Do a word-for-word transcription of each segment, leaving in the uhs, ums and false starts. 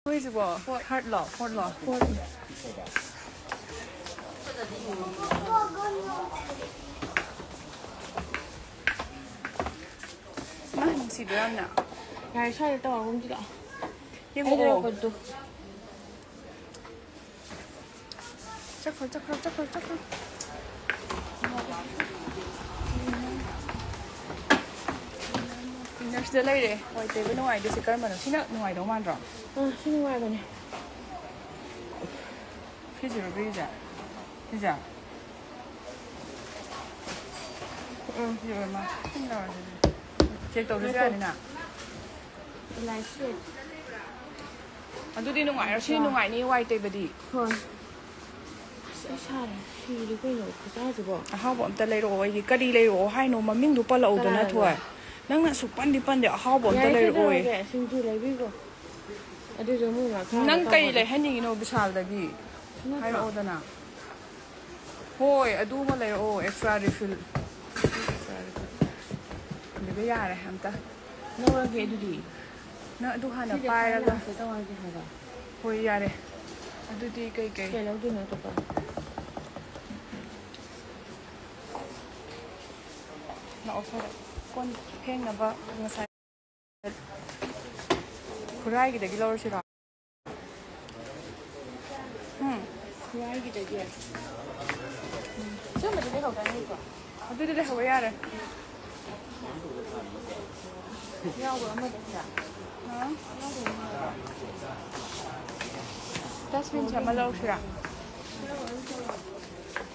ꯃꯣꯏꯁꯤꯕꯣ ꯊꯥꯔꯠꯂꯣ ꯐꯣꯔꯠꯂꯣ? ꯃꯥ ꯅꯨꯡꯁꯤꯗ꯭ꯔꯣ ꯌꯥꯝꯅ? ꯌꯥꯔꯦ, ꯁ꯭ꯋꯥꯏꯗ ꯇꯧꯔꯒꯨꯝꯁꯤ ꯂꯥꯛꯑꯣ꯫ ꯌꯦꯡꯉꯛꯑꯣ꯫ ꯑꯩ ꯂꯩꯔꯛꯄꯗꯣ꯫ ꯆꯠꯈ꯭ꯔꯣ, ꯆꯠꯈ꯭ꯔꯣ, ꯆꯠꯈ꯭ꯔꯣ, ꯆꯠꯈ꯭ꯔꯣ꯫ ꯏꯟꯅꯔꯁꯤꯗ ꯂꯩꯔꯦ꯫ ꯋꯥꯏ ꯇꯩꯕ ꯅꯨꯡꯉꯥꯏꯗꯣꯏꯁꯦ ꯀꯔꯝꯕꯅꯣ? ꯁꯤꯅ ꯅꯨꯡꯉꯥꯏꯗꯧ ꯃꯥꯟꯗ꯭ꯔꯣ? ꯑꯥ, ꯁꯤ ꯅꯨꯡꯉꯥꯏꯕꯅꯦ꯫ ꯁꯤꯁꯤꯔꯣ ꯄꯤꯔꯤꯁꯦ? ꯁꯤꯁꯦ? ꯎꯝ꯫ ꯁꯤ ꯑꯣꯏꯔ ꯃꯥꯜꯂꯦ꯫ ꯁꯤ ꯂꯧꯔꯁꯤ꯫ ꯆꯦꯛ ꯇꯧꯗ꯭ꯔꯁꯨ ꯉꯥꯏꯈꯣ꯫ ꯌꯥꯅꯤꯅ? ꯂꯥꯏꯠꯁꯦ꯫ ꯑꯗꯨꯗꯤ ꯅꯨꯡꯉꯥꯏꯔꯣ? ꯁꯤ ꯅꯨꯡꯉꯥꯏꯅꯤ ꯋꯥꯏ ꯇꯩꯕꯗꯤ꯫ ꯍꯣꯏ꯫ ꯑꯁ, ꯑꯩ ꯁꯥꯔꯦ꯫ ꯁꯤꯔꯦ ꯀꯩꯅꯣ ꯈꯨꯠꯁꯥꯁꯤꯕꯣ꯫ ꯑꯍꯥꯎꯕ ꯑꯝꯇ ꯂꯩꯔꯛꯑꯣ꯫ ꯑꯩꯒꯤ ꯀꯔꯤ ꯂꯩꯔꯛꯑꯣ ꯍꯥꯏꯅꯣ? ꯃꯃꯤꯡꯗꯣ ꯄꯜꯂꯛꯎꯗꯅ, ꯀꯅꯥꯅꯅꯣ? ꯊꯣꯏ꯫ ꯅꯪꯅ ꯑꯁꯨꯛ ꯄꯟꯗꯤ ꯄꯟꯗꯦ꯫ ꯑꯍꯥꯎꯕ ꯑꯝꯇ ꯌꯥꯔꯦ, ꯂꯩꯔꯛꯑꯣꯌꯦ꯫ ꯀꯩꯗꯧꯔꯒꯦ? ꯁꯤꯡꯖꯨ ꯂꯩꯕꯤꯈꯣ꯫ ꯑꯗꯨꯁꯨ ꯃꯣꯏ ꯃꯈꯥꯗ ꯅꯪ ꯀꯩ ꯇꯧꯕꯗꯣ꯫ ꯂꯩꯍꯟꯅꯤꯡꯉꯤꯅꯣ ꯕꯤꯁꯥꯜꯗꯒꯤ? ꯅꯠꯇ꯭ꯔꯣ? ꯍꯥꯏꯔꯛꯑꯣꯗꯅ꯫ ꯍꯣꯏ, ꯑꯗꯨꯃ ꯂꯩꯔꯛꯑꯣ, extra refill꯫ ꯑꯗꯨꯒ ꯌꯥꯔꯦ ꯑꯝꯇ꯫ ꯂꯧꯔꯒꯦ ꯑꯗꯨꯗꯤ꯫ ꯅꯪ ꯑꯗꯨ ꯍꯥꯟꯅ ꯁꯤꯁꯦ ꯄꯥꯏꯔꯒ꯫ ꯈꯔ ꯂꯥꯁꯇ ꯇꯧꯔꯒꯦ ꯍꯥꯏꯕ꯫ ꯍꯣꯏ, ꯌꯥꯔꯦ꯫ ꯑꯗꯨꯗꯤ ꯀꯩ ꯀꯩ? ꯀꯩ ꯂꯧꯗꯣꯏꯅꯣ ꯑꯇꯣꯞꯄ? ꯂꯥꯛꯑꯣ ꯁ꯭ꯋꯥꯏꯗ꯫ ꯀꯣꯟ ꯐꯦꯡꯅꯕ ꯉꯁꯥꯏ ꯈꯨꯔꯥꯏꯒꯤꯗꯒꯤ ꯂꯧꯔꯁꯤꯔꯣ? ꯎꯝ꯫ ꯈꯨꯔꯥꯏꯒꯤꯗꯒꯤ꯫ ꯎꯝ꯫ ꯁꯤꯒꯨꯝꯕꯗꯤ ꯂꯩꯍꯧꯗꯥꯏꯅꯦ ꯏꯀꯣ? ꯑꯗꯨꯗꯤ ꯂꯩꯍꯧꯕ ꯌꯥꯔꯦ꯫ ꯌꯥꯎꯕ꯭ꯔꯣ ꯑꯃꯗ ꯁꯤꯗ? ꯍꯥ? ꯌꯥꯎꯗꯕ ꯃꯥꯜꯂꯦ꯫ Dustbin ꯁꯦ ꯑꯃ ꯂꯧꯔꯁꯤꯔꯥ?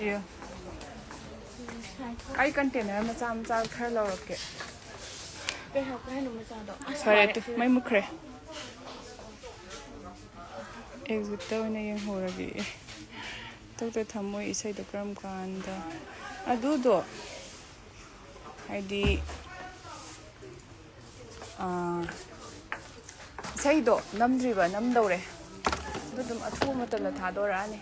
ꯏꯌꯣ꯫ ꯑꯩ container ꯃꯆꯥ ꯃꯆꯥ ꯈꯔ ꯂꯧꯔꯛꯀꯦ꯫ ꯀꯩ ꯍꯥꯞꯀꯦ ꯍꯥꯏꯅꯣ ꯃꯆꯥꯗꯣ? ꯑꯁ, ꯐꯔꯦ ꯃꯥꯅꯦ, ꯑꯗꯨ ꯁꯤꯗ꯫ ꯃꯩ ꯃꯨꯠꯈ꯭ꯔꯦ꯫ Exit ꯇ ꯑꯣꯏꯅ ꯌꯦꯡꯍꯧꯔꯒꯦ꯫ ꯇꯧꯗ ꯊꯝꯃꯣꯏ ꯏꯁꯩꯗꯣ ꯀꯔꯝ ꯀꯥꯟꯗ? ꯑꯗꯨꯗꯣ ꯍꯥꯏꯗꯤ, ꯑꯥ, ꯏꯁꯩꯗꯣ ꯅꯝꯗ꯭ꯔꯤꯕ, ꯅꯝꯗꯧꯔꯦ꯫ ꯑꯗꯨ ꯑꯗꯨꯝ ꯑꯊꯨꯕ ꯃꯇꯝꯗ ꯊꯥꯗꯣꯔꯛꯑꯅꯤ꯫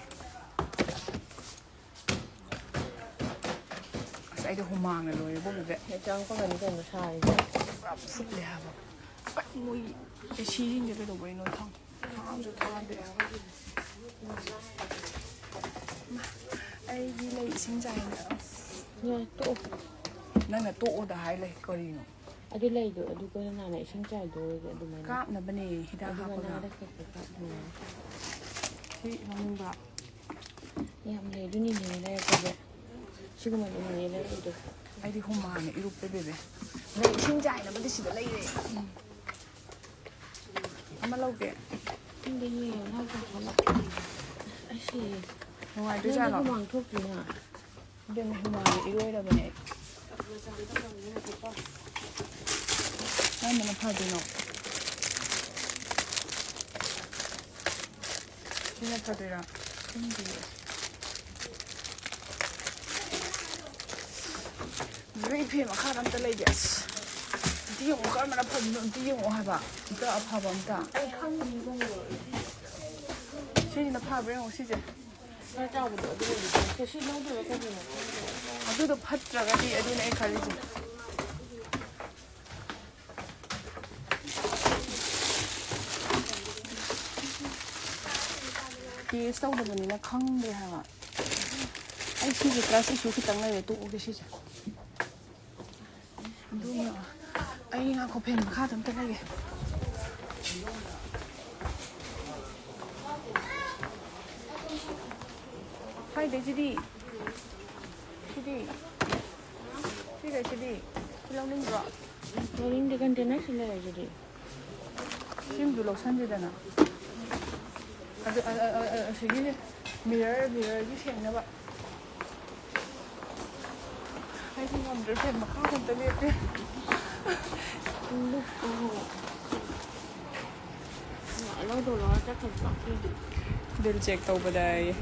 ꯑꯁ, ꯑꯩꯗꯤ ꯍꯨꯃꯥꯡꯅ ꯂꯣꯏꯔꯦꯕꯣ, ꯕꯦꯕꯦ꯫ ꯍꯦꯛ ꯆꯪꯉꯛꯄꯒꯅꯤ ꯀꯩꯅꯣ ꯁꯥꯔꯤꯁꯦ꯫ ꯄꯨꯔꯥ ꯐꯨꯠꯂꯦ ꯍꯥꯏꯕ꯫ ꯀꯩ ꯃꯣꯏ AC ꯁꯤꯡꯁꯦ ꯀꯩꯗꯧꯕꯩꯅꯣ ꯈꯪ-, ꯊꯥꯗꯦ꯫ ꯑꯩꯒꯤ ꯂꯩ ꯏꯁꯤꯡ ꯆꯥꯏꯅ꯫ ꯌꯥꯔꯦ, ꯇꯣꯛꯑꯣ꯫ ꯅꯪꯅ ꯇꯣꯛꯑꯣꯗ ꯍꯥꯏ ꯂꯩ ꯀꯔꯤꯅꯣ? ꯑꯗꯨ ꯂꯩꯗꯣ ꯑꯗꯨꯒ ꯅꯥꯟꯅ ꯏꯁꯤꯡ ꯆꯥꯏꯗꯣꯏꯔꯗꯤ ꯑꯗꯨꯃꯥꯏꯅ ꯀꯥꯞꯅꯕꯅꯦ ꯍꯤꯗꯥꯛ ꯑꯗꯨꯒ ꯍꯥꯞꯄꯒ꯫ ꯅꯥꯗ ꯈꯛꯇ ꯀꯥꯞꯅꯕ꯫ ꯁꯤ ꯂꯧꯅꯤꯡꯕ꯭ꯔꯥ? ꯌꯥꯝ ꯂꯩ ꯑꯗꯨꯅꯤ ꯅꯦꯅꯦ ꯂꯩꯔꯛꯄꯁꯦ꯫ ꯁꯤꯒꯨꯝꯕꯗꯨꯅꯦ ꯂꯩꯔꯛꯏꯗꯣ꯫ ꯑꯩꯗꯤ ꯍꯨꯃꯥꯡꯅ ꯏꯔꯨꯞꯄꯦ ꯕꯦꯕꯦ꯫ ꯂꯩ ꯏꯁꯤꯡ ꯆꯥꯏꯅꯕꯗꯤ ꯁꯤꯗ ꯂꯩꯔꯦ꯫ ꯑꯃ ꯂꯧꯒꯦ꯫ ꯈꯪꯗꯦꯅꯦ ꯅꯪ ꯀꯥꯈꯠꯂꯣ꯫ ꯑꯁ ꯑꯩ ꯁꯤꯔꯦ꯫ ꯅꯪꯗꯤ ꯅꯨꯡꯉꯥꯏꯗꯣꯏꯖꯥꯠꯂꯣ? ꯍꯨꯃꯥꯡ ꯊꯣꯛꯇ꯭ꯔꯤꯅ꯫ ꯏꯕꯦꯝꯃ ꯍꯨꯃꯥꯡꯅ ꯏꯔꯣꯏꯔꯕꯅꯦ ꯑꯩ꯫ ꯀꯔꯝꯕꯅ ꯐꯗꯣꯏꯅꯣ? ꯁꯤꯅ ꯐꯗꯣꯏꯔꯥ? ꯈꯪꯗꯤꯌꯦ꯫ ꯅꯣꯏ ꯐꯦꯟ ꯃꯈꯥꯗ ꯑꯝꯇ ꯂꯩꯒꯦ꯫ ꯑꯁ, ꯑꯝꯇ ꯌꯦꯡꯉꯣ, ꯀꯔꯝꯕꯅ ꯐꯗꯣꯏꯅꯣ ꯑꯝꯇ ꯌꯦꯡꯉꯣ ꯍꯥꯏꯕ꯫ ꯑꯝꯇ ꯑꯐꯕ ꯑꯝꯇ꯫ ꯁꯤꯁꯤꯅ ꯐꯕ꯭ꯔꯥ ꯌꯦꯡꯉꯣ ꯁꯤꯁꯦ꯫ ꯈꯔ ꯆꯥꯎꯕꯗꯣ ꯑꯗꯨ ꯑꯣꯏꯔꯗꯤ ꯁꯤ ꯂꯧꯗꯣꯏꯔꯣ ꯀꯩꯒꯤꯅꯣ? ꯑꯗꯨꯗꯣ ꯐꯠꯇ꯭ꯔꯒꯗꯤ ꯑꯗꯨꯅꯦ ꯑꯩ ꯈꯜꯂꯤꯁꯦ꯫ ꯇꯦꯁ ꯇꯧꯗꯕꯅꯤꯅ ꯈꯪꯗ꯭ꯔꯦ ꯍꯥꯏꯕ꯫ ꯑꯩ ꯁꯤꯁꯦ ꯇ꯭ꯔꯁ ꯏꯁꯨ ꯈꯤꯇꯪ ꯂꯩꯔꯦ, ꯇꯣꯛꯑꯒꯦ ꯁꯤꯁꯦ꯫ ꯑꯗꯨꯒ ꯑꯩ ꯉꯥꯏꯈꯣ, ꯐꯦꯟ ꯃꯈꯥꯗ ꯑꯝꯇ ꯂꯩꯒꯦ꯫ ꯁ꯭ꯋꯥꯏꯗꯩꯁꯤꯗꯤ, ꯁꯤꯗꯤ, ꯁꯤꯗꯩꯁꯤꯗꯤ, ꯁꯤ ꯂꯧꯅꯤꯡꯗ꯭ꯔꯣ? ꯂꯧꯅꯤꯡꯗꯦ, ꯀꯟꯇꯦꯅꯔꯁꯨ ꯂꯩꯔꯁꯤꯗꯤ꯫ ꯁꯤꯝꯗꯨ ꯂꯧꯁꯟꯁꯤꯗꯅ꯫ ꯑꯗꯨ, ꯑ, ꯑ, ꯑ, ꯑ, ꯑꯁꯤꯒꯤ ꯃꯤꯔꯔ, ꯃꯤꯔꯔꯒꯤ ꯁꯦꯡꯅꯕ꯫ ꯑꯩꯗꯤ ꯉꯝꯗ꯭ꯔꯦ, ꯐꯦꯟ ꯃꯈꯥꯗ ꯑꯝꯇ ꯂꯦꯞꯀꯦ꯫ ꯂꯨꯞꯄꯣ꯫ ꯂꯧꯗꯧ ꯂꯧꯔ ꯆꯠꯈ꯭ꯔꯁꯤ ꯂꯥꯛꯀꯦ꯫ ꯕꯤꯜ ꯆꯦꯛ ꯇꯧꯕꯗ ꯑꯩ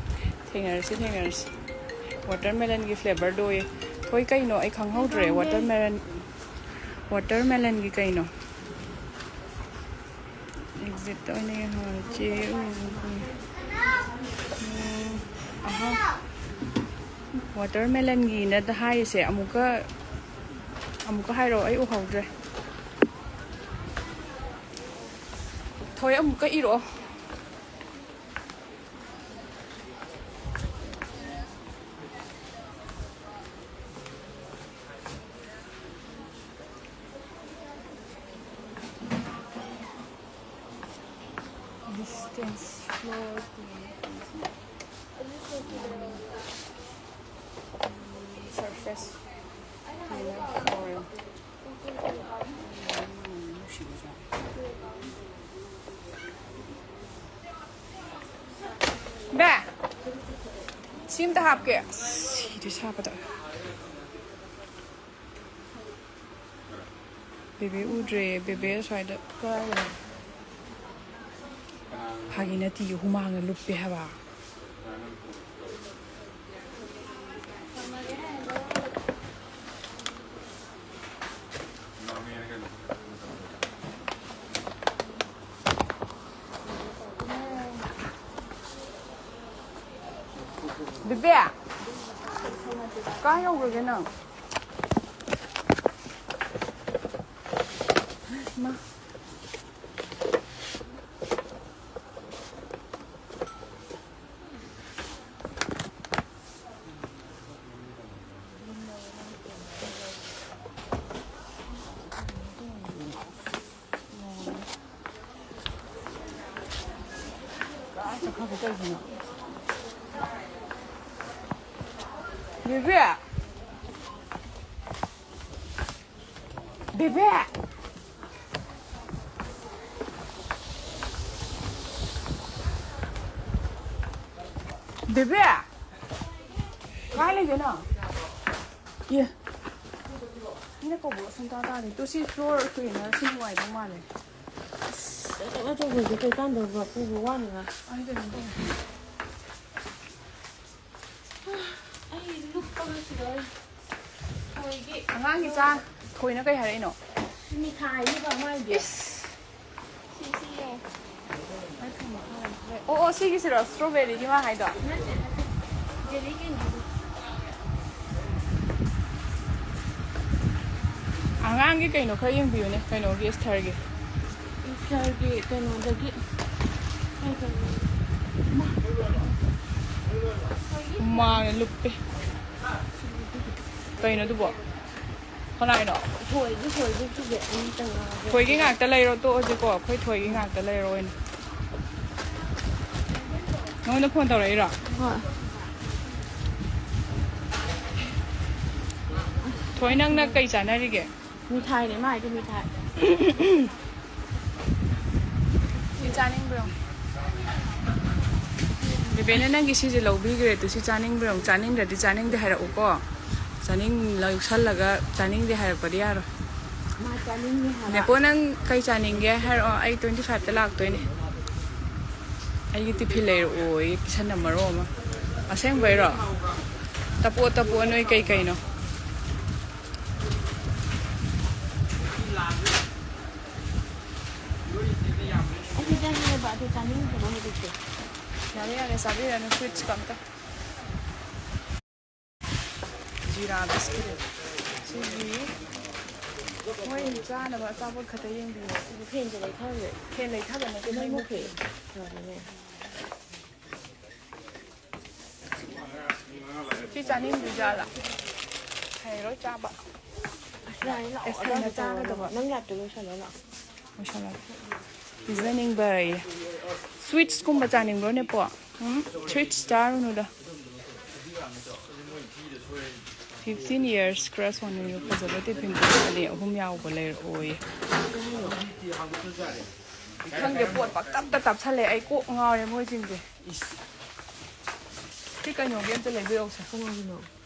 ꯊꯦꯡꯅꯔꯁꯤ, ꯊꯦꯡꯅꯔꯁꯤ꯫ ꯋꯥꯇꯔꯃꯦꯂꯟꯒꯤ ꯐ꯭ꯂꯦꯕꯔꯗꯣ ꯑꯣꯏꯌꯦ꯫ ꯍꯣꯏ, ꯀꯩꯅꯣ? ꯑꯩ ꯈꯪꯍꯧꯗ꯭ꯔꯦ꯫ ꯋꯥꯇꯔꯃꯦꯂꯟ, ꯋꯥꯇꯔꯃꯦꯂꯟꯒꯤ ꯀꯩꯅꯣ? ꯑꯦꯛꯖꯤꯠꯇ ꯑꯣꯏꯅ ꯌꯦꯡꯍꯧꯔꯁꯤ꯫ ꯑꯣ, ꯑꯍꯥ꯫ ꯋꯥꯇꯔꯃꯦꯂꯟꯒꯤꯅ ꯍꯥꯏꯔꯤꯁꯦ ꯑꯃꯨꯛꯀ, ꯑꯃꯨꯛꯀ ꯍꯥꯏꯔꯛꯑꯣ, ꯑꯩ ꯎꯍꯧꯗ꯭ꯔꯦ꯫ ꯊꯣꯏ, ꯑꯃꯨꯛꯀ ꯏꯔꯛꯑꯣ꯫ Distance floor cleaner. Surface cleaner floor. Bay, ꯁꯤ ꯑꯝꯇ ꯍꯥꯞꯀꯦ꯫ ꯑꯁ, ꯁꯤꯗꯤ ꯁꯥꯕꯗ꯫ ꯕꯦꯕꯦ ꯎꯗ꯭ꯔꯦ꯫ ꯕꯦꯕꯦ ꯑꯁ꯭ꯋꯥꯏꯗ ꯀꯗꯥꯏꯗꯅꯣ? ꯐꯥꯒꯤ ꯅꯠꯇꯤꯌꯦ, ꯍꯨꯃꯥꯡꯅ ꯂꯨꯞꯄꯦ ꯍꯥꯏꯕ꯫ ꯕꯦꯕꯦ, ꯀꯥꯏ ꯌꯧꯈ꯭ꯔꯒꯦ ꯅꯪ? ꯃꯥ꯫ ꯀꯥꯏ ꯆꯠꯈ꯭ꯔꯕ ꯀꯩꯒꯤꯅꯣ? ꯕꯦꯕꯦ! ꯕꯦꯕꯦ! ꯕꯦꯕꯦ! ꯀꯥꯏ ꯂꯩꯒꯦ ꯅꯪ? ꯑꯦ! ꯃꯤꯅ ꯀꯧꯕꯒ ꯁꯨꯡꯇꯥ ꯇꯥꯗꯦ꯫ ꯇꯨ ꯁꯤ floor cleaner ꯁꯤ ꯅꯨꯡꯉꯥꯏꯗꯧ ꯃꯥꯜꯂꯦ꯫ ꯑꯁ, ꯑꯆꯧ ꯑꯆꯧꯕꯁꯦ ꯀꯩꯀꯥꯟꯗꯧꯕ ꯄꯨꯕ ꯋꯥꯅꯤꯅ꯫ ꯑꯩ ꯀꯩꯅꯣ ꯇꯧꯔꯦ꯫ ꯑꯩ ꯂꯨꯞꯄꯒ ꯁꯤꯗꯧꯔꯦ꯫ ꯊꯣꯏꯒꯤ ꯑꯉꯥꯡꯒꯤ ꯆꯥ꯫ ꯊꯣꯏꯅ ꯀꯩ ꯍꯥꯏꯔꯛꯏꯅꯣ? ꯃꯤꯊꯥꯏꯅꯦꯕ ꯃꯥꯏꯗꯤ꯫ ꯏꯁ! ꯁꯤ, ꯁꯤ ꯌꯦꯡꯉꯣ꯫ ꯑꯣ, ꯑꯣ, ꯁꯤꯒꯤꯁꯤꯔꯣ? Strawberryꯒꯤ ꯃꯥ ꯍꯥꯏꯗꯣ? ꯅꯠꯇꯦ, ꯅꯠꯇꯦ꯫ Jelly ꯀꯩꯅꯣꯗꯣ꯫ ꯑꯉꯥꯡꯒꯤ ꯀꯩꯅꯣ ꯈꯔ ꯌꯦꯡꯕꯤꯌꯨꯅꯦ, ꯀꯩꯅꯣꯒꯤ, Estherꯒꯤ꯫ Estherꯒꯤ ꯀꯩꯅꯣꯗꯒꯤ꯫ ꯀꯩ ꯀꯩꯅꯣ? ꯏꯃꯥ꯫ ꯍꯨꯃꯥꯡꯅ ꯂꯨꯞꯄꯦ꯫ ꯀꯩꯅꯣ ꯑꯗꯨꯕꯣ? ꯀꯅꯥꯏꯅꯣ? ꯊꯣꯏꯒꯤ, ꯊꯣꯏꯒꯤ ꯆꯨꯖꯥꯛ ꯑꯅꯤ ꯇꯉꯥꯏ꯫ ꯊꯣꯏꯒꯤ ꯉꯥꯛꯇ ꯂꯩꯔꯣ, ꯇꯣꯛꯑꯁꯤꯀꯣ꯫ ꯑꯩꯈꯣꯏ ꯊꯣꯏꯒꯤ ꯉꯥꯛꯇ ꯂꯩꯔꯣ ꯑꯣꯏꯅ꯫ ꯅꯉꯣꯟꯗ ꯐꯣꯟ ꯇꯧꯔꯛꯏꯔꯣ? ꯍꯣꯏ꯫ ꯊꯣꯏ, ꯅꯪꯅ ꯀꯩ ꯆꯥꯅꯔꯤꯒꯦ? ꯃꯤꯊꯥꯏꯅꯦ ꯃꯥ ꯍꯥꯏꯗꯤ ꯃꯤꯊꯥꯏ꯫ ꯁꯤ ꯆꯥꯅꯤꯡꯕ꯭ꯔꯣ? ꯕꯦꯕꯦꯅ ꯅꯪꯒꯤ ꯁꯤꯁꯦ ꯂꯧꯕꯤꯈ꯭ꯔꯦ꯫ ꯑꯗꯨ ꯁꯤ ꯆꯥꯅꯤꯡꯕ꯭ꯔꯣ? ꯆꯥꯅꯤꯡꯗ꯭ꯔꯗꯤ ꯆꯥꯅꯤꯡꯗꯦ ꯍꯥꯏꯔꯛꯎꯀꯣ꯫ ꯆꯥꯅꯤꯡ ꯂꯧꯁꯜꯂꯒ ꯆꯥꯅꯤꯡꯗꯦ ꯍꯥꯏꯔꯛꯄꯗꯤ ꯌꯥꯔꯣꯏ꯫ ꯃꯥ ꯆꯥꯅꯤꯡꯉꯦ ꯍꯥꯏꯕ꯫ ꯅꯦꯄꯣ, ꯅꯪ ꯀꯩ ꯆꯥꯅꯤꯡꯒꯦ ꯍꯥꯏꯔꯛꯑꯣ꯫ ꯑꯩ ꯇ꯭ꯋꯦꯟꯇꯤ ꯐꯥꯏꯚꯇ ꯂꯥꯛꯇꯣꯏꯅꯦ꯫ ꯑꯩꯒꯤ ꯇꯤꯐꯤꯟ ꯂꯩꯔꯛꯑꯣꯌꯦ, ꯀꯤꯁꯟꯅ ꯃꯔꯣꯟ ꯑꯃ꯫ ꯑꯁꯦꯡꯕꯩꯔꯣ? ꯇꯄꯣ ꯇꯄꯣ, ꯅꯣꯏ ꯀꯩ ꯀꯩꯅꯣ? ꯑꯩꯗꯤ ꯆꯥꯅꯤꯡꯉꯦꯕ ꯑꯗꯨ ꯆꯥꯅꯤꯡꯗꯕ ꯍꯧꯖꯤꯛꯁꯦ꯫ ꯌꯥꯔꯦ ꯌꯥꯔꯦ, ꯆꯥꯕꯤꯔꯅꯨ ꯁ꯭ꯋꯤꯠꯁꯀ ꯑꯝꯇ꯫ ꯖꯤꯔꯥ ꯕꯤꯁꯀꯤꯠ꯫ ꯁꯤꯒꯤ ꯃꯣꯏ ꯆꯥꯅꯕ ꯑꯆꯥꯄꯣꯠ ꯈꯛꯇ ꯌꯦꯡꯕꯤꯌꯣ꯫ ꯑꯗꯨ ꯐꯦꯟꯁꯦ ꯂꯩꯊꯈ꯭ꯔꯦ꯫ ꯐꯦꯟ ꯂꯩꯊꯕ ꯅꯠꯇꯦ, ꯃꯩ ꯃꯩ ꯃꯨꯠꯈ꯭ꯔꯦ꯫ ꯃꯨꯠꯈ꯭ꯔꯦ꯫ ꯐꯔꯦꯅꯦ꯫ ꯁꯤ ꯆꯥꯅꯤꯡꯗ꯭ꯔꯤꯖꯥꯠꯂꯥ? ꯍꯩꯔꯣꯏ ꯆꯥꯕ꯫ ꯑꯁ ꯌꯥꯔꯦ ꯂꯥꯛꯑꯣ꯫ ꯑꯦꯁ, ꯊꯥꯏꯅ ꯑꯗꯨꯋꯥꯏꯗ ꯇꯧꯔꯣ ꯆꯥꯒꯗꯕ꯫ ꯂꯥꯛꯑꯣ꯫ ꯅꯪ ꯂꯥꯏꯞꯇꯣ ꯂꯣꯏꯁꯜꯂꯣ ꯂꯥꯛꯑꯣ꯫ ꯂꯣꯏꯁꯜꯂꯒꯦ꯫ ꯄꯤꯖꯅꯤꯡꯕ ꯑꯌꯦ꯫ ꯁ꯭ꯋꯤꯠꯁꯀꯨꯝꯕ ꯆꯥꯅꯤꯡꯕ꯭ꯔꯣ ꯅꯦꯄꯣ? ꯎꯝ, ꯁ꯭ꯋꯤꯠꯁ ꯆꯥꯔꯨꯅꯨꯗ꯫ ꯐꯤꯐꯇꯤꯟ ꯏꯌꯔꯁ ꯀ꯭ꯔꯁ ꯑꯣꯟꯅꯤꯡꯕ ꯐꯖꯕ ꯇꯤꯐꯤꯟ ꯕꯣꯛꯁ ꯑꯅꯤ ꯑꯍꯨꯝ ꯌꯥꯎꯕ ꯂꯩꯔꯛꯑꯣꯌꯦ꯫ ꯈꯪꯗꯦ, ꯄꯣꯠ ꯄꯪꯇꯞꯇ ꯇꯞꯁꯜꯂꯦ꯫ ꯑꯩ ꯀꯣꯛ ꯉꯥꯎꯔꯦ ꯃꯣꯏꯁꯤꯡꯁꯦ꯫ ꯏꯁ꯫ ꯁꯤ ꯀꯩꯅꯣꯒꯤ ꯑꯝꯇ ꯂꯩꯕꯤꯔꯛꯎꯁꯦ꯫ ꯀꯅꯥꯒꯤꯅꯣ?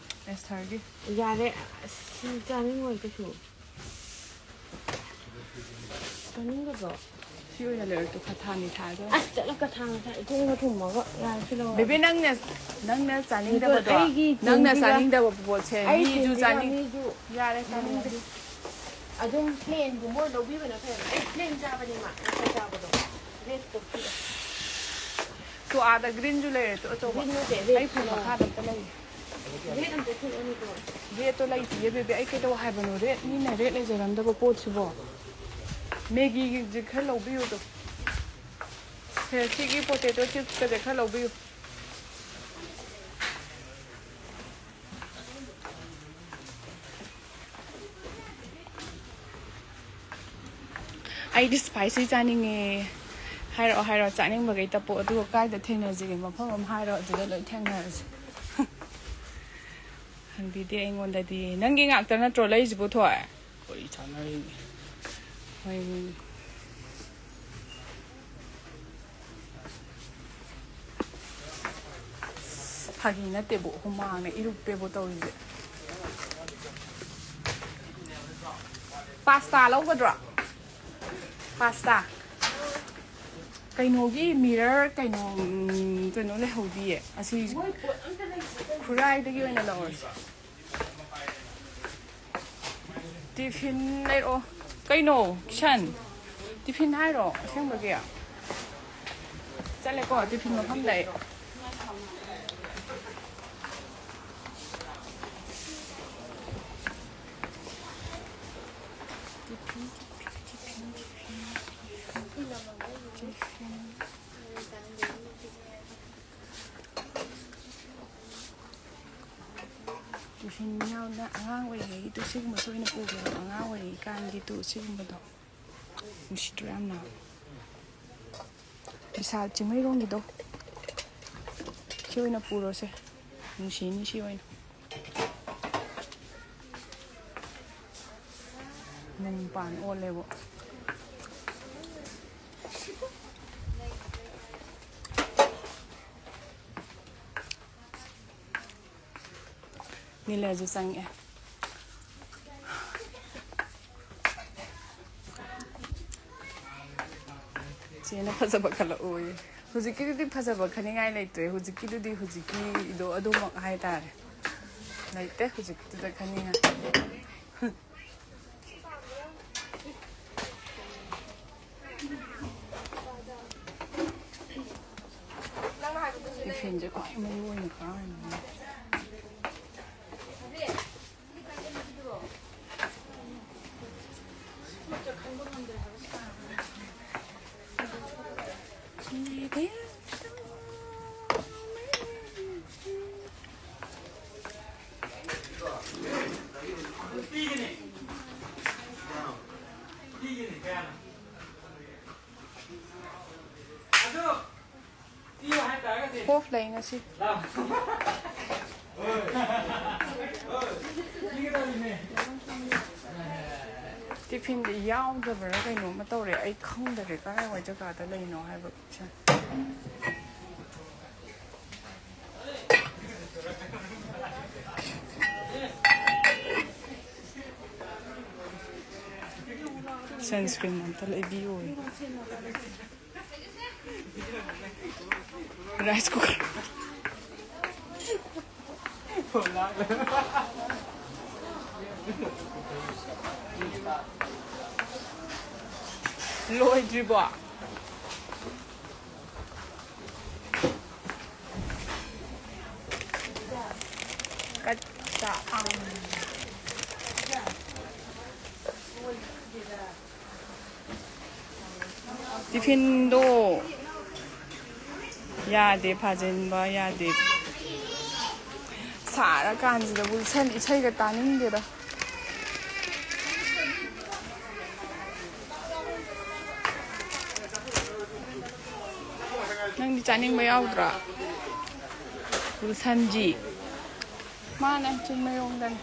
ꯑꯦꯁꯊꯔꯒꯤ꯫ ꯌꯥꯔꯦ꯫ ꯑꯁ, ꯁꯤ ꯆꯥꯅꯤꯡꯉꯣꯏ ꯀꯩꯁꯨ꯫ ꯆꯥꯅꯤꯡꯒꯗ꯭ꯔꯣ? ꯁꯤ ꯑꯣꯏꯅ ꯂꯩꯔꯛꯇꯣ, ꯈꯊꯥꯅꯤ ꯊꯥꯗꯣ꯫ ꯑꯁ, ꯆꯠꯂꯣ ꯀꯊꯥꯡ ꯉꯁꯥꯏ ꯏꯊꯣꯡꯒ ꯊꯣꯡꯕꯒ ꯌꯥꯔꯦ ꯁꯤ ꯂꯧꯔꯣ꯫ ꯕꯦꯕꯤ, ꯅꯪꯅ ꯅꯪꯅ ꯆꯥꯅꯤꯡꯗꯕꯗꯣ, ꯑꯩꯒꯤ ꯅꯪꯅ ꯇꯤꯟꯁꯤꯒ ꯆꯥꯅꯤꯡꯗꯕ ꯄꯣꯠꯁꯦ ꯑꯩ ꯃꯤꯁꯨ ꯇꯤꯟꯁꯤꯒ ꯆꯥꯅꯤꯡ꯫ ꯃꯤꯁꯨ ꯌꯥꯔꯦ, ꯆꯥꯅꯤꯡꯗꯦ꯫ ꯑꯗꯨꯝ ꯄ꯭ꯂꯦꯟꯒꯨꯝꯕ ꯑꯣꯏꯅ ꯂꯧꯕꯤꯕꯅ ꯐꯩꯕ꯫ ꯑꯩ ꯄ꯭ꯂꯦꯟ ꯆꯥꯕꯅꯦ ꯃꯥ ꯉꯁꯥꯏ ꯆꯥꯕꯗꯣ꯫ ꯔꯦꯠꯇꯣ ꯄꯤꯔꯛꯑꯣ꯫ ꯇꯣ, ꯑꯥꯗ ꯒ꯭ꯔꯤꯟꯁꯨ ꯂꯩꯔꯦ, ꯇꯣ, ꯑꯆꯧꯕ꯫ ꯒ꯭ꯔꯤꯟ ꯅꯠꯇꯦ, ꯔꯦꯠ ꯑꯩ ꯐꯣꯟ ꯀꯂꯔ꯫ ꯃꯈꯥꯗ ꯑꯝꯇ ꯂꯩꯌꯦ꯫ ꯔꯦꯠ ꯑꯝꯇ ꯊꯤꯔꯛꯑꯣꯅꯦ ꯇꯣ꯫ ꯔꯦꯠꯇꯣ ꯂꯩꯇꯤꯌꯦ ꯕꯦꯕꯤ꯫ ꯑꯩ ꯀꯩꯗꯧ ꯍꯥꯏꯕꯅꯣ? ꯔꯦꯠ, ꯃꯤꯅ ꯔꯦꯠ ꯂꯩꯖꯔꯝꯗꯕ ꯄꯣꯠꯁꯤꯕꯣ꯫ ꯃꯦꯒꯤꯁꯦ ꯈꯔ ꯂꯧꯕꯤꯌꯨꯗꯣ꯫ ꯁꯦ, ꯁꯤꯒꯤ ꯄꯣꯇꯦꯇꯣ ꯆꯤꯞꯁꯀꯁꯦ ꯈꯔ ꯂꯧꯕꯤꯌꯨ꯫ ꯑꯩꯗꯤ ꯁ꯭ꯄꯥꯏꯁꯤ ꯆꯥꯅꯤꯡꯉꯦ꯫ ꯍꯥꯏꯔꯛꯑꯣ, ꯍꯥꯏꯔꯛꯑꯣ, ꯆꯥꯅꯤꯡꯕꯈꯩ ꯇꯞꯄꯣ꯫ ꯑꯗꯨꯒ ꯀꯥꯏꯗ ꯊꯦꯡꯅꯁꯤꯒꯦ? ꯃꯐꯝ ꯑꯃ ꯍꯥꯏꯔꯣ, ꯑꯗꯨꯗ ꯂꯣꯏ ꯊꯦꯡꯅꯔꯁꯤ꯫ ꯍꯪꯕꯤꯗꯦ ꯑꯩꯉꯣꯟꯗꯗꯤ꯫ ꯅꯪꯒꯤ ꯉꯥꯛꯇ ꯅꯠꯇ꯭ꯔꯣ ꯂꯩꯔꯤꯁꯤꯕꯨ, ꯊꯣꯏ? ꯋꯥꯔꯤ ꯁꯥꯟꯅꯔꯤ꯫ ꯍꯣꯏ꯫ ꯐꯥꯒꯤ ꯅꯠꯇꯦꯕꯨ, ꯍꯨꯃꯥꯡꯅ ꯏꯔꯨꯞꯄꯦꯕꯨ ꯇꯧꯔꯤꯁꯦ꯫ ꯄꯥꯁꯇꯥ ꯂꯧꯒꯗ꯭ꯔꯣ? ꯄꯥꯁꯇꯥ꯫ ꯀꯩꯅꯣꯒꯤ ꯃꯤꯔꯔ ꯀꯩꯅꯣ, ꯎꯝ, ꯀꯩꯅꯣ ꯂꯩꯍꯧꯗꯤꯌꯦ꯫ ꯑꯁꯤ ꯈꯨꯔꯥꯏꯗꯒꯤ ꯑꯣꯏꯅ ꯂꯧꯔꯁꯤ꯫ ꯇꯤꯐꯤꯟ ꯂꯩꯔꯛꯑꯣ꯫ ꯀꯩꯅꯣ, ꯀꯤꯁꯟ? ꯇꯤꯐꯤꯟ ꯍꯥꯏꯔꯣ ꯑꯁꯦꯡꯕꯒꯤ? ꯆꯠꯂꯦꯀꯣ, ꯇꯤꯐꯤꯟ ꯃꯐꯝꯗ ꯑꯩ꯫ Tiffin, tiffin, tiffin, tiffin, tiffin. Tiffin ꯌꯥꯎꯅ ꯑꯉꯥꯡ ꯑꯣꯏꯔꯤꯉꯩꯒꯤꯗꯨ ꯁꯤꯒꯨꯝꯕꯁꯨ ꯑꯣꯏꯅ ꯄꯨꯒꯦꯕ꯫ ꯑꯉꯥꯡ ꯑꯣꯏꯔꯤꯀꯥꯟꯒꯤꯗꯨ ꯁꯤꯒꯨꯝꯕꯗꯣ ꯅꯨꯡꯁꯤꯗ꯭ꯔꯣ ꯌꯥꯝꯅ? ꯕꯤꯁꯥꯜ ꯆꯤꯡꯃꯩꯔꯣꯡꯒꯤꯗꯣ ꯁꯤ ꯑꯣꯏꯅ ꯄꯨꯔꯣꯁꯦ꯫ ꯅꯨꯡꯁꯤꯅꯤ ꯁꯤ ꯑꯣꯏꯅ꯫ ꯅꯨꯡ ꯄꯥꯟ ꯑꯣꯜꯂꯦꯕꯣ꯫ ꯅꯤꯂꯁꯨ ꯆꯪꯉꯛꯑꯦ꯫ ꯆꯦꯅ ꯐꯖꯕ ꯈꯜꯂꯛꯑꯣꯌꯦ꯫ ꯍꯧꯖꯤꯛꯀꯤꯗꯨꯗꯤ ꯐꯖꯕ ꯈꯟꯅꯤꯡꯉꯥꯏ ꯂꯩꯇ꯭ꯔꯦ꯫ ꯍꯧꯖꯤꯛꯀꯤꯗꯨꯗꯤ ꯍꯧꯖꯤꯛꯀꯤꯗꯣ ꯑꯗꯨꯃꯛ ꯍꯥꯏꯇꯥꯔꯦ꯫ ꯂꯩꯇꯦ ꯍꯧꯖꯤꯛꯀꯤꯗꯨꯗ ꯈꯟꯅꯤꯡꯉꯥꯏ꯫ ꯇꯤꯐꯤꯟꯁꯦ ꯈ꯭ꯋꯥꯏ ꯃꯔꯨ ꯑꯣꯏꯅ ꯀꯥꯏꯅ꯫ ꯑꯣꯐ ꯂꯩ ꯉꯁꯤ꯫ ꯇꯤꯐꯤꯟꯗꯤ ꯌꯥꯎꯗꯕ꯭ꯔꯥ ꯀꯩꯅꯣꯝꯃ ꯇꯧꯔꯦ, ꯑꯩ ꯈꯪꯗꯔꯦ ꯀꯗꯥꯏꯋꯥꯏ ꯖꯒꯥꯗ ꯂꯩꯅꯣ ꯍꯥꯏꯕꯁꯦ꯫ ꯁꯟꯁꯀ꯭ꯔꯤꯟ ꯑꯝꯇ ꯂꯩꯕꯤꯌꯣ꯫ Rice cooker. ꯂꯣꯏꯗ꯭ꯔꯤꯕꯣ? ꯀꯠꯆꯥ꯫ ꯇꯤꯐꯤꯟꯗꯣ ꯌꯥꯗꯦ, ꯐꯥꯖꯤꯟꯕ ꯌꯥꯗꯦ꯫ ꯁꯥꯔꯀꯥꯟꯁꯤꯗ ꯋꯤꯜꯁꯟ ꯏꯁꯩꯒ ꯇꯥꯅꯤꯡꯗꯦꯗ꯫ ꯅꯪꯗꯤ ꯆꯥꯅꯤꯡꯕ ꯌꯥꯎꯗ꯭ꯔꯣ? ꯋꯤꯜꯁꯟꯖꯤ꯫ ꯃꯥꯅꯦ, ꯆꯤꯡꯃꯩꯔꯣꯡꯗꯅꯦ꯫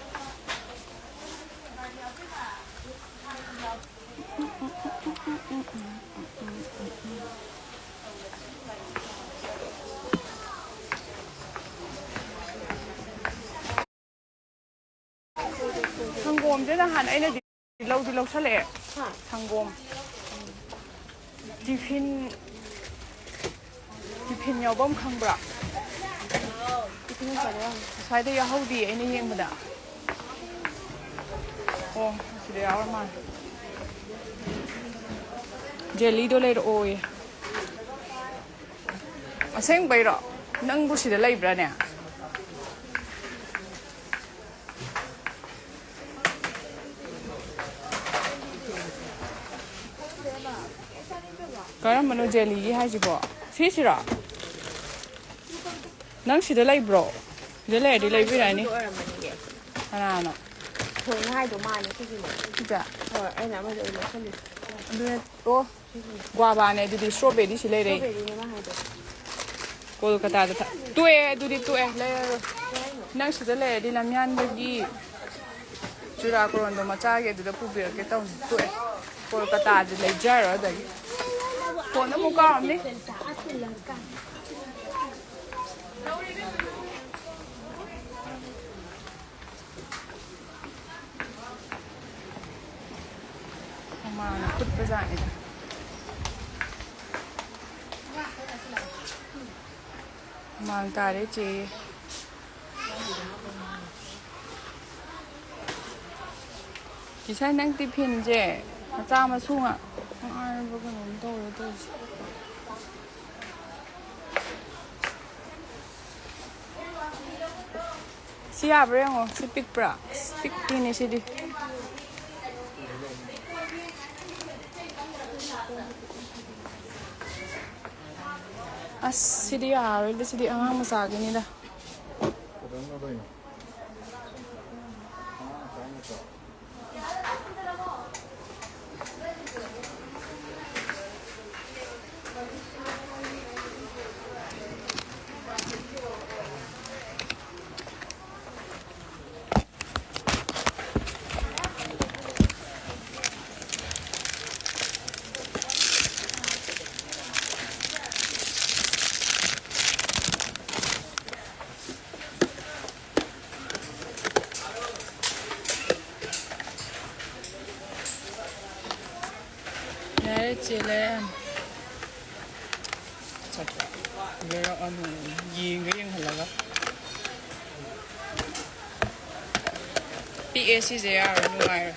ꯁꯪꯒꯣꯝꯁꯦ ꯅꯍꯥꯟ ꯑꯩꯅꯗꯤ ꯂꯧꯗꯤ ꯂꯧꯁꯜꯂꯛꯑꯦ꯫ ꯁꯪꯒꯣꯝ꯫ ꯇꯤꯐꯤꯟ, ꯇꯤꯐꯤꯟ ꯌꯥꯎꯐꯝ ꯈꯪꯕ꯭ꯔꯥ? ꯇꯤꯐꯤꯟ ꯉꯁꯥꯏꯗ ꯌꯥꯎꯔꯝꯃꯦ꯫ ꯉꯁꯥꯏꯗ ꯌꯥꯎꯍꯧꯗꯦ ꯑꯩꯅ ꯌꯦꯡꯕꯗ꯫ ꯑꯣ, ꯁꯤꯗ ꯌꯥꯎꯔ ꯃꯥꯜꯂꯦ꯫ ꯖꯦꯂꯤꯗꯣ ꯂꯩꯔꯛꯑꯣꯌꯦ꯫ ꯑꯁꯦꯡꯕꯩꯔꯣ? ꯅꯪꯕꯨ ꯁꯤꯗ ꯂꯩꯕ꯭ꯔꯥꯅꯦ? ꯀꯔꯝꯕꯅꯣ ꯖꯦꯂꯤꯒꯤ ꯍꯥꯏꯁꯤꯕꯣ? ꯁꯤꯁꯤꯔꯣ? ꯅꯪ ꯁꯤꯗ ꯂꯩꯕ꯭ꯔꯣ? ꯁꯤꯗ ꯂꯩꯔꯗꯤ ꯂꯩꯕꯤꯔꯛꯑꯅꯤ꯫ ꯑꯗꯨꯗꯣ ꯑꯣꯏꯔꯝꯃꯅꯤꯌꯦ꯫ ꯀꯅꯥꯅꯣ? ꯊꯣꯏꯅ ꯍꯥꯏꯗꯣ ꯃꯥꯜꯂꯦ ꯁꯤꯁꯤꯅꯦ꯫ ꯁꯤꯁꯦ? ꯍꯣꯏ, ꯑꯩꯅ ꯑꯃꯗ ꯑꯣꯏꯅ ꯂꯧꯁꯜꯂꯤ꯫ ꯑꯗꯨꯅ, ꯑꯣ, ꯁꯤꯁꯤꯅꯦ꯫ ꯒ꯭ꯋꯥꯕꯥꯅꯦ ꯑꯗꯨꯗꯤ, ꯁ꯭ꯇ꯭ꯔꯣꯕꯦꯔꯤꯁꯤ ꯂꯩꯔꯦ꯫ ꯁ꯭ꯇ꯭ꯔꯣꯕꯦꯔꯤꯅꯦ ꯃꯥ ꯍꯥꯏꯗꯣ꯫ ꯀꯣꯜꯀꯇꯥꯗ ꯊ-, ꯇꯣꯛꯑꯦ, ꯑꯗꯨꯗꯤ ꯇꯣꯛꯑꯦ, ꯂꯩꯔꯔꯣꯏ꯫ ꯅꯪ ꯁꯤꯗ ꯂꯩꯔꯗꯤ ꯂꯝꯌꯥꯟꯕꯒꯤ ꯆꯨꯔꯥꯀꯣꯔꯣꯟꯗꯣ ꯃꯆꯥꯒꯤ ꯑꯗꯨꯗ ꯄꯨꯕꯤꯔꯛꯀꯦ ꯇꯧꯅꯤ꯫ ꯇꯣꯛꯑꯦ꯫ ꯀꯣꯜꯀꯇꯥꯗꯤ ꯂꯩꯖꯔꯣꯏ ꯑꯗꯒꯤ꯫ ꯐꯣꯟ ꯑꯃꯨꯛ ꯀꯥꯎꯔꯝꯅꯤ꯫ ꯍꯨꯃꯥꯡꯅ ꯐꯨꯠꯄꯖꯥꯠꯅꯤꯗ꯫ ꯍꯨꯃꯥꯡ ꯇꯥꯔꯦ ꯆꯦ꯫ ꯉꯁꯥꯏ ꯅꯪ ꯇꯤꯐꯤꯟꯁꯦ ꯃꯆꯥ ꯃꯁꯨ ꯉꯥꯛ ꯉꯥꯏꯔꯕ ꯀꯩꯅꯣꯝ ꯇꯧꯔꯦ ꯇꯧꯔꯤꯁꯦ꯫ ꯁꯤ ꯌꯥꯕ꯭ꯔꯥ ꯌꯦꯡꯉꯣ꯫ ꯁꯤ ꯄꯤꯛꯄ꯭ꯔꯥ? ꯑꯁ, ꯄꯤꯛꯄꯤꯅꯦ ꯁꯤꯗꯤ꯫ ꯑꯁ, ꯁꯤꯗꯤ ꯌꯥꯔꯣꯏꯗ, ꯁꯤꯗꯤ ꯑꯉꯥꯡ ꯃꯆꯥꯒꯤꯅꯤꯗ꯫ ꯌꯥꯔꯦ, ꯆꯦ, ꯂꯩꯔꯛꯑꯅꯨ꯫ ꯆꯠꯄ꯫ ꯂꯩꯔꯛꯑꯅꯨ꯫ ꯌꯦꯡꯒ ꯌꯦꯡꯍꯜꯂꯒ꯫ ꯄꯤꯛꯑꯦ ꯁꯤꯁꯦ, ꯌꯥꯔꯣꯏ, ꯅꯨꯡꯉꯥꯏꯔꯣꯏ꯫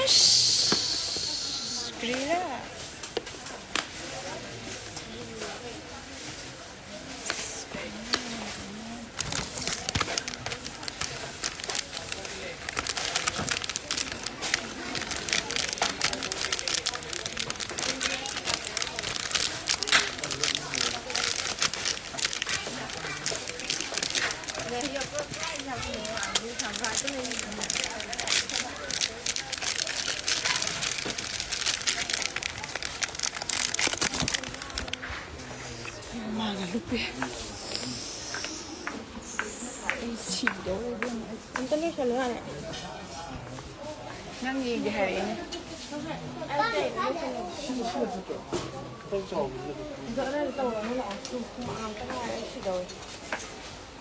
ꯑꯁ, ꯀꯔꯤꯔꯥ? ꯃꯥꯒ ꯂꯨꯞꯄꯦ꯫ ꯑꯩ ꯁꯤꯗꯧꯔꯦ ꯏꯕꯦꯝꯃ꯫ ꯑꯝꯇ ꯂꯣꯏꯁꯜꯂꯣ ꯌꯥꯔꯦ꯫ ꯅꯪ ꯌꯦꯡꯒꯦ ꯍꯥꯏꯔꯛꯏꯅꯦ꯫ ꯑꯗꯣ ꯑꯩꯅ ꯇꯧꯔꯒ ꯂꯥꯛꯑꯣ꯫ ꯄꯨꯡ ꯉꯥꯏꯍꯥꯛꯇ ꯉꯥꯏꯔꯦ, ꯑꯩ ꯁꯤꯗꯧꯔꯦ꯫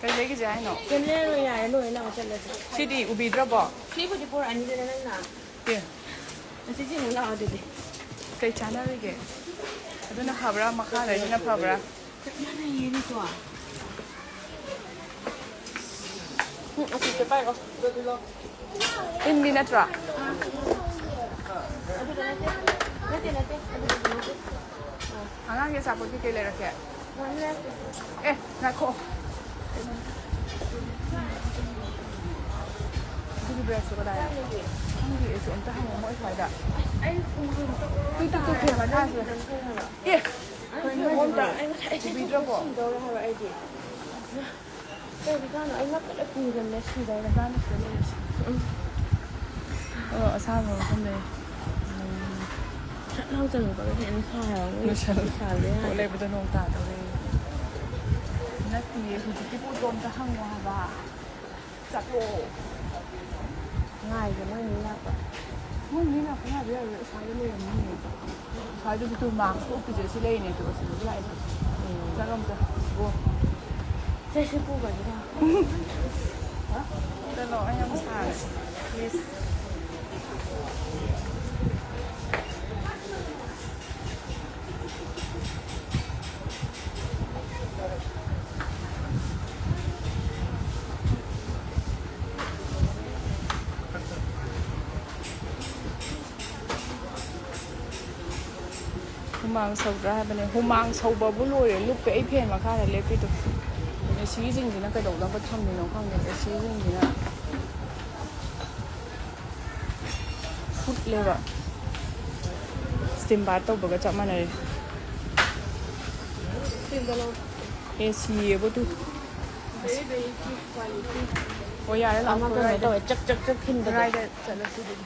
ꯀꯩ ꯂꯩꯒꯤꯁꯦ ꯍꯥꯏꯅꯣ? ꯀꯩꯝ ꯂꯩꯔꯔꯣꯏ, ꯌꯥꯔꯦ, ꯂꯣꯏꯔꯦ, ꯂꯥꯛꯑꯣ, ꯆꯠꯂꯁꯦ꯫ ꯁꯤꯗꯤ ꯎꯕꯤꯗ꯭ꯔꯕꯣ? ꯁꯤꯕꯨꯗꯤ ꯄꯨꯔꯛꯑꯅꯤꯗꯅ ꯅꯪꯅ꯫ ꯑꯦ꯫ ꯑꯁꯤ ꯁꯤ ꯑꯃꯨꯛ ꯂꯥꯛꯑꯣ ꯑꯗꯨꯗꯤ꯫ ꯀꯩ ꯆꯥꯟꯅꯔꯤꯒꯦ? ꯑꯗꯨꯅ ꯐꯕ꯭ꯔꯥ, ꯃꯈꯥ ꯂꯩꯕꯅ ꯐꯕ꯭ꯔꯥ? ꯆꯞ ꯃꯥꯟꯅꯩꯌꯦ ꯑꯅꯤꯗꯣ꯫ ꯎꯝ, ꯑꯁꯤꯁꯦ ꯄꯥꯏꯔꯣ꯫ ꯏꯟꯕꯤ ꯅꯠꯇ꯭ꯔꯣ? ꯑꯗꯨꯗꯣ ꯅꯠꯇꯦ꯫ ꯅꯠꯇꯦ, ꯅꯠꯇꯦ꯫ ꯑꯗꯨꯗꯣ ꯅꯠꯇꯦ꯫ ꯑꯉꯥꯡꯒꯤ ꯑꯆꯥꯄꯣꯠ ꯀꯩꯀꯩ ꯂꯩꯔꯛꯀꯦ? ꯉꯥꯅꯨ ꯂꯩꯔꯛꯀꯦ꯫ ꯑꯦ, ꯉꯥꯏꯈꯣ꯫ ꯑꯗꯨꯒꯤ ꯕ꯭ꯔꯁꯇꯣ ꯀꯗꯥꯏꯗ? ꯈꯪꯗꯦ ꯑꯩꯁꯨ, ꯑꯝꯇ ꯍꯪꯉꯣ ꯃꯣꯏ ꯁ꯭ꯋꯥꯏꯗ꯫ ꯑꯩ ꯄꯨꯡ ꯇꯨ, ꯇꯨ, ꯇꯨ, ꯐꯦꯟ ꯃꯈꯥꯁꯤꯗ꯫ ꯑꯦ! ꯑꯩ ꯉꯁꯥꯏ ꯑꯩ ꯎꯕꯤꯗ꯭ꯔꯕꯣ? ꯁꯤꯗꯧꯔꯦ ꯍꯥꯏꯕ ꯑꯩꯗꯤ꯫ ꯀꯩꯒꯤꯅꯣ ꯑꯩ ꯉꯛꯀ ꯂꯣꯏ ꯄꯨꯝꯖꯜꯂꯦ, ꯁꯤꯗꯧꯔꯦ꯫ ꯃꯄꯥꯟꯗ ꯁꯤꯗ ꯂꯩꯔꯁꯤ꯫ ꯑꯣ, ꯑꯁꯥꯕ ꯃꯐꯝꯗ ꯂꯩ꯫ ꯁꯠ ꯂꯥꯎ ꯆꯪꯉꯛꯄꯗ ꯍꯦꯟꯅ ꯁꯥꯏ ꯍꯥꯏꯕ꯫ ꯃꯣꯏ ꯂꯣꯏꯁꯜꯂꯣ꯫ ꯁꯥꯕ ꯌꯥꯗꯦ꯫ ꯄꯣꯠ ꯂꯩꯕꯗ ꯅꯣꯡ ꯇꯥꯗꯧꯔꯦ꯫ ꯅꯠꯇꯤꯌꯦ, ꯍꯧꯖꯤꯛꯀꯤ ꯄꯣꯠꯇꯣ ꯑꯝꯇ ꯍꯪꯉꯣ ꯍꯥꯏꯕ꯫ ꯆꯠꯂꯣ꯫ ꯉꯥꯏꯒꯦ, ꯃꯣꯏ ꯃꯤ ꯂꯥꯛꯄ꯫ ꯃꯣꯏ ꯃꯤ ꯂꯥꯛꯄ ꯉꯥꯏꯕ ꯌꯥꯔꯣꯏ, ꯑꯁ꯭ꯋꯥꯏꯗ ꯂꯩꯔꯝꯅꯤꯌꯦ꯫ ꯑꯁ꯭ꯋꯥꯏꯗꯕꯨ ꯇꯨ ꯃꯥꯛꯁ ꯎꯞꯄꯤꯁꯦ ꯁꯤ ꯂꯩꯔꯤꯅꯦ, ꯑꯗꯨꯒ ꯁꯤꯗꯁꯨ ꯂꯥꯛꯑꯦ꯫ ꯎꯝ꯫ ꯆꯠꯂꯣ ꯑꯝꯇ, ꯒꯣ꯫ ꯁꯦ, ꯁꯤ ꯄꯨꯈ꯭ꯔꯁꯤꯔꯣ? ꯆꯠꯂꯣ, ꯑꯩ ꯌꯥꯝ ꯁꯥꯔꯦ꯫ ꯌꯦꯁ꯫ ꯍꯨꯃꯥꯡ ꯁꯧꯗ꯭ꯔꯥ ꯍꯥꯏꯕꯅꯦ꯫ ꯍꯨꯃꯥꯡ ꯁꯧꯕꯕꯨ ꯂꯣꯏꯔꯦ꯫ ꯂꯨꯞꯄꯦ ꯑꯩ ꯐꯦꯟ ꯃꯈꯥꯗ ꯂꯦꯞꯄꯤꯗꯣ꯫ ꯑꯦ ꯁꯤꯒꯤꯁꯤꯡꯁꯤꯅ ꯀꯩꯗꯧꯅꯕ ꯊꯝꯃꯤꯅꯣ ꯈꯪꯗꯦ꯫ ꯑꯦ ꯁꯤꯁꯤꯡꯁꯤꯅ ꯐꯨꯠꯂꯦꯕ꯫ ꯁ꯭ꯇꯤꯝ ꯕꯥꯠ ꯇꯧꯕꯒ ꯆꯞ ꯃꯥꯟꯅꯔꯦ꯫ ꯁ꯭ꯇꯤꯝꯗ ꯂꯧ꯫ ꯑꯦ ꯁꯤ Abu two. Very, very cheap quality. ꯑꯣ, ꯌꯥꯔꯦ, ꯂꯥꯛꯑꯣ꯫ ꯑꯃ ꯀꯩꯅꯣ ꯀꯗꯥꯏꯗ? ꯇꯧꯋꯦ, ꯆꯛ, ꯆꯛ, ꯆꯛ ꯊꯤꯟꯕꯗꯣ꯫ ꯀꯗꯥꯏꯗ ꯆꯠꯂꯁꯤ ꯑꯗꯨꯗꯤ?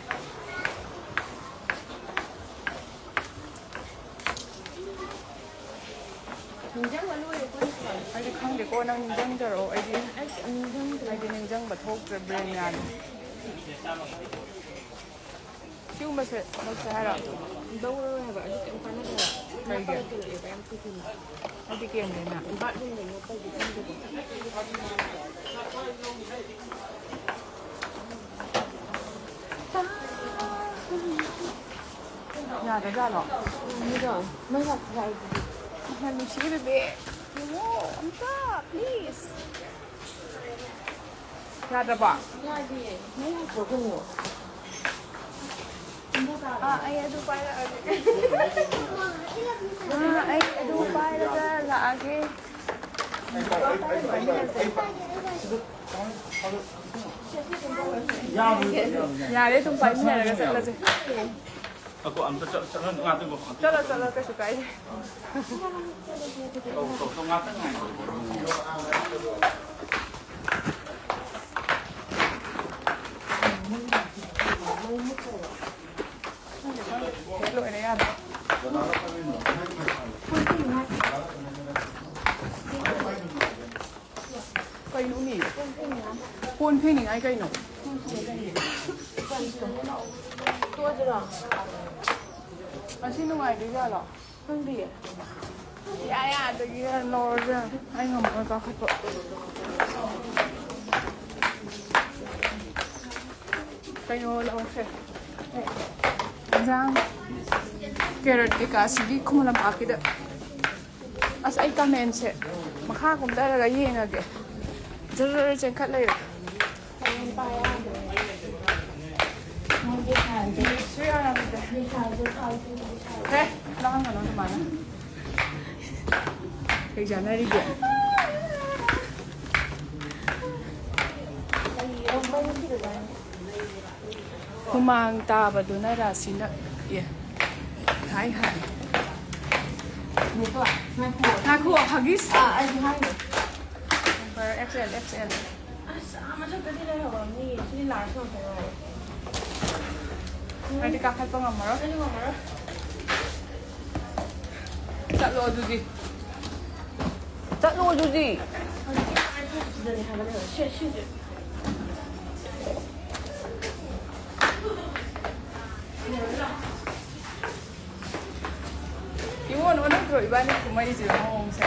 ꯅꯤꯡꯁꯤꯡꯕ ꯂꯣꯏꯔꯦ, ꯑꯩꯈꯣꯏꯅ ꯁꯨꯃꯥꯏꯅ꯫ ꯑꯩꯗꯤ ꯈꯪꯗꯦꯀꯣ, ꯅꯪ ꯅꯤꯡꯁꯤꯡꯖꯔꯛꯑꯣ꯫ ꯑꯩꯗꯤ, ꯑꯩ ꯀꯩꯝ ꯅꯤꯡꯁꯤꯡꯗ꯭ꯔꯦ꯫ ꯑꯩꯗꯤ ꯅꯤꯡꯁꯤꯡꯕ ꯊꯣꯛꯇ꯭ꯔꯦ, ꯕ꯭ꯔꯦꯟ ꯌꯥꯗ꯭ꯔꯦ꯫ ꯁꯤꯒꯨꯝꯕꯁꯦ ꯂꯧꯁꯦ ꯍꯥꯏꯔꯣ? ꯂꯧꯔꯔꯣꯏ ꯍꯥꯏꯕ, ꯑꯗꯨ ꯀꯩꯝ ꯀꯥꯟꯅꯗꯦ ꯍꯥꯏꯕ꯫ ꯀꯩꯒꯤ? ꯅꯞꯄꯒ ꯊꯤꯜꯂꯛꯑꯦꯕ, ꯌꯥꯝ ꯊꯨ ꯊꯨꯅ꯫ ꯑꯩꯗꯤ ꯀꯦꯟꯗꯦꯅ꯫ ꯕꯥꯠꯔꯨꯝꯗ ꯅꯞꯄꯒꯤ ꯈꯪꯗꯦꯀꯣ꯫ ꯌꯥꯗꯖꯥꯠꯂꯣ? ꯎꯝ, ꯃꯤꯗꯣ ꯃꯩ ꯂꯥꯛꯄ ꯂꯥꯛꯏꯗꯨꯗꯤ꯫ ꯌꯥꯝ ꯅꯨꯡꯁꯤꯌꯦ, ꯕꯦꯕꯤ꯫ ꯌꯦꯡꯉꯣ, ꯑꯝꯇ, please꯫ ꯌꯥꯗ꯭ꯔꯕꯣ? ꯌꯥꯗꯤꯌꯦ꯫ ꯃꯩ ꯂꯥꯛꯇ꯭ꯔꯣ ꯀꯩꯅꯣ? ꯑꯥ, ꯑꯩ ꯑꯗꯨ ꯄꯥꯏꯔꯛꯑꯒꯦ꯫ ꯑꯥ, ꯑꯩ ꯑꯗꯨ ꯄꯥꯏꯔꯒ ꯂꯥꯛꯑꯒꯦ꯫ ꯌꯥꯔꯦ, ꯑꯗꯨꯝ ꯄꯥꯏꯃꯤꯟꯅꯔꯒ ꯆꯠꯂꯁꯦ꯫ ꯑꯀꯣ ꯑꯝꯇ ꯆꯠ-, ꯆꯠꯍꯟ-, ꯉꯥꯛꯇꯪ ꯉꯥꯏꯈꯣ꯫ ꯆꯠꯂꯣ, ꯆꯠꯂꯣ, ꯀꯩꯁꯨ ꯀꯥꯏꯗꯦ꯫ ꯇꯧ, ꯇꯧ, ꯇꯧ, ꯉꯥꯛꯇꯪ ꯉꯥꯏꯈꯣ꯫ ꯂꯣꯏꯔꯦ, ꯌꯥꯔꯦ꯫ ꯀꯩꯅꯣꯅꯦ? ꯀꯣꯟ ꯐꯦꯡꯅꯤꯡꯉꯥꯏ ꯀꯩꯅꯣ? ꯇꯣꯛꯑꯁꯤꯔꯣ? ꯑꯁꯤ ꯅꯨꯡꯉꯥꯏꯗꯣꯏꯖꯥꯠꯂꯣ? ꯈꯪꯗꯤꯌꯦ꯫ ꯏꯌꯥ ꯌꯥꯗꯒꯤ ꯂꯧꯔꯁꯦ꯫ ꯑꯩ ꯉꯝꯃꯔꯣꯏ ꯀꯥꯈꯠꯄ꯫ ꯀꯩꯅꯣ ꯂꯧꯔꯁꯦ꯫ ꯏꯟꯖꯥꯡ, ꯀꯦꯔꯠ ꯀꯩꯀꯥꯁꯤꯗꯤ ꯈꯨꯃꯟ ꯂꯝꯄꯥꯛꯀꯤꯗ꯫ ꯑꯁ, ꯑꯩ ꯀꯃꯦꯟꯁꯦ ꯃꯈꯥ ꯀꯨꯝꯊꯔꯒ ꯌꯦꯡꯉꯒꯦ꯫ ꯖꯔ ꯖꯔ ꯆꯦꯟꯈꯠ ꯂꯩꯔꯦ꯫ ꯁꯨ ꯌꯥꯔꯝꯗꯦ꯫ ꯍꯦ, ꯂꯥꯡꯒꯅꯣ ꯑꯗꯨꯃꯥꯏꯅ꯫ ꯀꯩ ꯆꯥꯟꯅꯔꯤꯒꯦ? ꯍꯨꯃꯥꯡ ꯇꯥꯕꯗꯨꯅ ꯔꯥꯁꯤꯅ, ꯑꯦ, ꯍꯥꯏ ꯍꯥꯏ꯫ ꯉꯥꯏꯈꯣ, ꯉꯥꯏꯈꯣ꯫ ꯉꯥꯏꯈꯣ, ꯍꯒꯤꯁ꯫ ꯑꯥ, ꯑꯩꯁꯨ ꯍꯥꯏꯅꯦ꯫ Number X L, X L. ꯑꯁ, ꯑꯥ ꯃꯊꯛꯇꯗꯤ ꯂꯩꯍꯧꯔꯝꯅꯤ꯫ ꯁꯤꯗꯤ ꯂꯥꯔꯖ ꯉꯥꯛꯇ ꯉꯥꯏꯔꯦ꯫ ꯍꯥꯏꯗꯤ ꯀꯥꯈꯠꯄ ꯉꯝꯃꯔꯣꯏ꯫ ꯑꯩꯁꯨ ꯉꯝꯃꯔꯣꯏ꯫ ꯆꯠꯂꯣ ꯑꯗꯨꯗꯤ꯫ ꯆꯠꯂꯣ ꯑꯗꯨꯗꯤ꯫ ꯍꯧꯖꯤꯛꯀꯤ ꯄꯥꯏ ꯊꯣꯛꯄꯁꯤꯗꯅꯦ ꯍꯥꯏꯕ ꯂꯩꯍꯧꯔꯦ꯫ ꯁꯦ, ꯁꯤꯁꯦ꯫ ꯏꯉꯣꯟ ꯑꯣꯟꯅꯗ꯭ꯔꯣ ꯏꯕꯥꯅꯤ ꯀꯨꯝꯃꯛꯏꯁꯦ ꯃꯑꯣꯡꯁꯦ?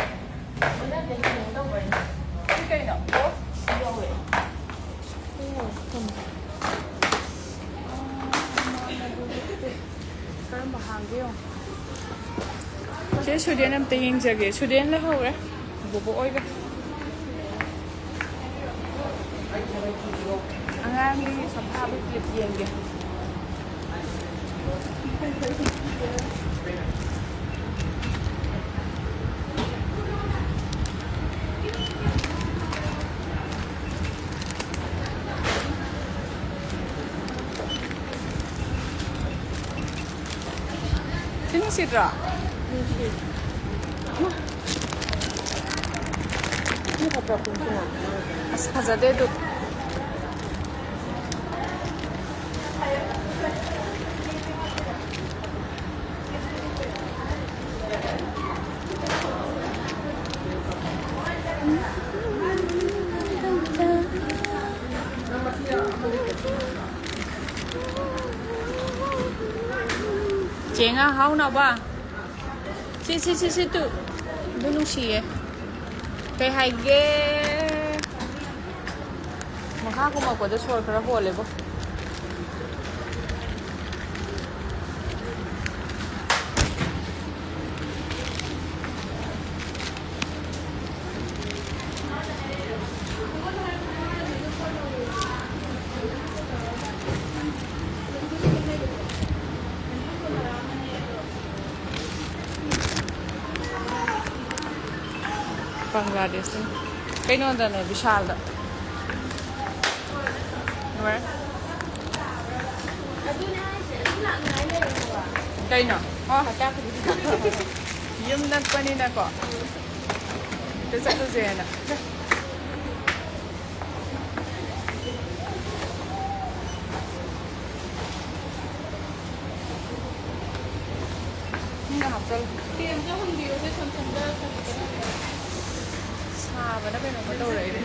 ꯑꯣꯟꯅꯗꯦ, ꯀꯩꯅꯣ ꯇꯧꯕꯩꯅꯦ꯫ ꯁꯤ ꯀꯩꯅꯣ? ꯑꯣ? ꯌꯧꯔꯦ꯫ ꯀꯔꯝꯕ ꯍꯥꯡꯒꯦ ꯌꯦꯡꯉꯣ꯫ ꯆꯦ ꯁꯨꯗꯦꯟ ꯑꯝꯇ ꯌꯦꯡꯖꯒꯦ꯫ ꯁꯨꯗꯦꯟ ꯂꯩꯍꯧꯔꯦ꯫ ꯕꯣꯕꯣꯛ ꯍꯣꯏꯒ꯫ ꯑꯉꯥꯡꯒꯤ ꯁꯝꯐꯥꯕꯤ ꯀ꯭ꯂꯤꯞ ꯌꯦꯡꯒꯦ꯫ ꯁꯤ ꯅꯨꯡꯁꯤꯗ꯭ꯔꯣ? ꯅꯨꯡꯁꯤ꯫ ꯁꯤ ꯐꯠꯇ꯭ꯔꯣ ꯄꯨꯟꯁꯤꯅ? ꯑꯁ, ꯐꯖꯗꯦ ꯑꯗꯨ꯫ ꯆꯦ ꯉꯥ ꯍꯥꯎꯅꯕ꯫ ꯁꯤ, ꯁꯤ, ꯁꯤ, ꯁꯤ, ꯇꯨ꯫ ꯑꯗꯨ ꯅꯨꯡꯁꯤꯌꯦ꯫ ꯀꯩ ꯍꯥꯏꯒꯦ? ꯃꯈꯥ ꯀꯨꯝꯃꯛꯄꯗ ꯁꯣꯔ ꯈꯔ ꯍꯣꯜꯂꯦꯕꯣ꯫ ꯕꯪꯒ꯭ꯂꯥꯗꯦꯁꯇ꯫ ꯀꯩꯅꯣꯗꯅꯦ, ꯕꯤꯁꯥꯜꯗ꯫ ꯂꯣꯏꯔꯦ꯫ ꯀꯩꯅꯣ? ꯑꯣ꯫ ꯌꯨꯝ ꯅꯛꯄꯅꯤꯅꯀꯣ꯫ ꯑꯗ ꯆꯠꯂꯨꯁꯦꯅ꯫ ꯁꯥꯕꯅ ꯀꯩꯅꯣꯝꯃ ꯇꯧꯔꯛꯑꯦ꯫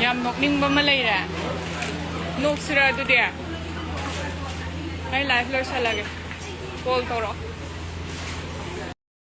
ꯌꯥꯝ ꯅꯣꯛꯅꯤꯡꯕ ꯑꯃ ꯂꯩꯔꯦ꯫ ꯅꯣꯛꯁꯤꯔ ꯑꯗꯨꯗꯤ? ꯑꯩ ꯂꯥꯏꯐ ꯂꯣꯏꯁꯜꯂꯒꯦ꯫ ꯀꯣꯜ ꯇꯧꯔꯛꯑꯣ꯫